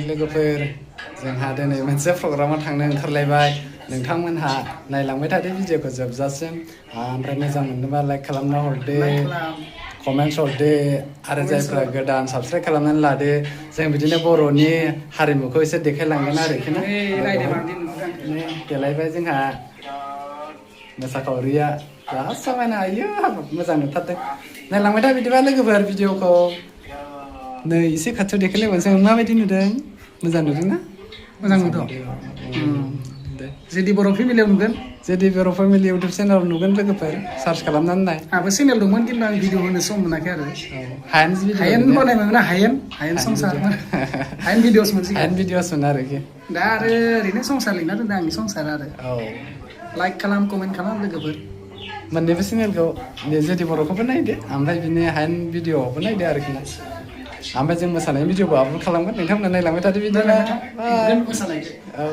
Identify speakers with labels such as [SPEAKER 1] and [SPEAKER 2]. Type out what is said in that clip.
[SPEAKER 1] लोगोफोर जोंहा दिनै मोनसे प्रग्रामाव थांनो ओंखारलायबाय नोंथांमोनहा नायलांबाय थादो भिडिअखौ जोबजासिम ओमफ्राय मोजां मोनोबा लाइक खालामना हरदो कमेन्ट्स हरदो आरो जायफ्रा गोदान साबस्क्राइब खालामनानै लादो जों बिदिनो बर'नि हारिमुखौ एसे देखायलांगोन आरोखि ना देलायबाय जोंहा मोसाखावरिया जा समायना आयो मोजां नुथारदों नायलांबाय था बिदिबा लोगोफोर भिडिअखौ नै एसे खाथियाव देखायलायबानोसै माबायदि नुदों मोजां नुदोंना
[SPEAKER 2] मोजां नुदों जेदि बर' फेमिलियाव नुगोन
[SPEAKER 1] जेदि बर' फेमिलि इउटुब चेनेलाव नुगोन लोगोफोर सार्च खालामनानै नाय
[SPEAKER 2] आंहाबो चेनेल दंमोन खिन्थु आं भिडिअ होनो सम मोनाखै आरो हायेन बानायमोन हायेन संसार हायेन भिडिअसमोन
[SPEAKER 1] हायेन भिडिअसमोन आरोखि
[SPEAKER 2] दा आरो ओरैनो संसार लिरना दोनदों आंनि संसार आरो लाइक खालाम कमेन्ट खालाम लोगोफोर
[SPEAKER 1] मोन्नैबो चेनेलखौ जेदि बर'खौबो नायदो ओमफ्राय बिनि हायेन भिडिअआवबो नायदो आरोखि ना ओमफ्राय जों मोसानाय भिडिअबो आपल'ड खालामगोन नोंथांमोना नायलांबाय थादो बिदिनो
[SPEAKER 2] मोसानाय
[SPEAKER 1] औ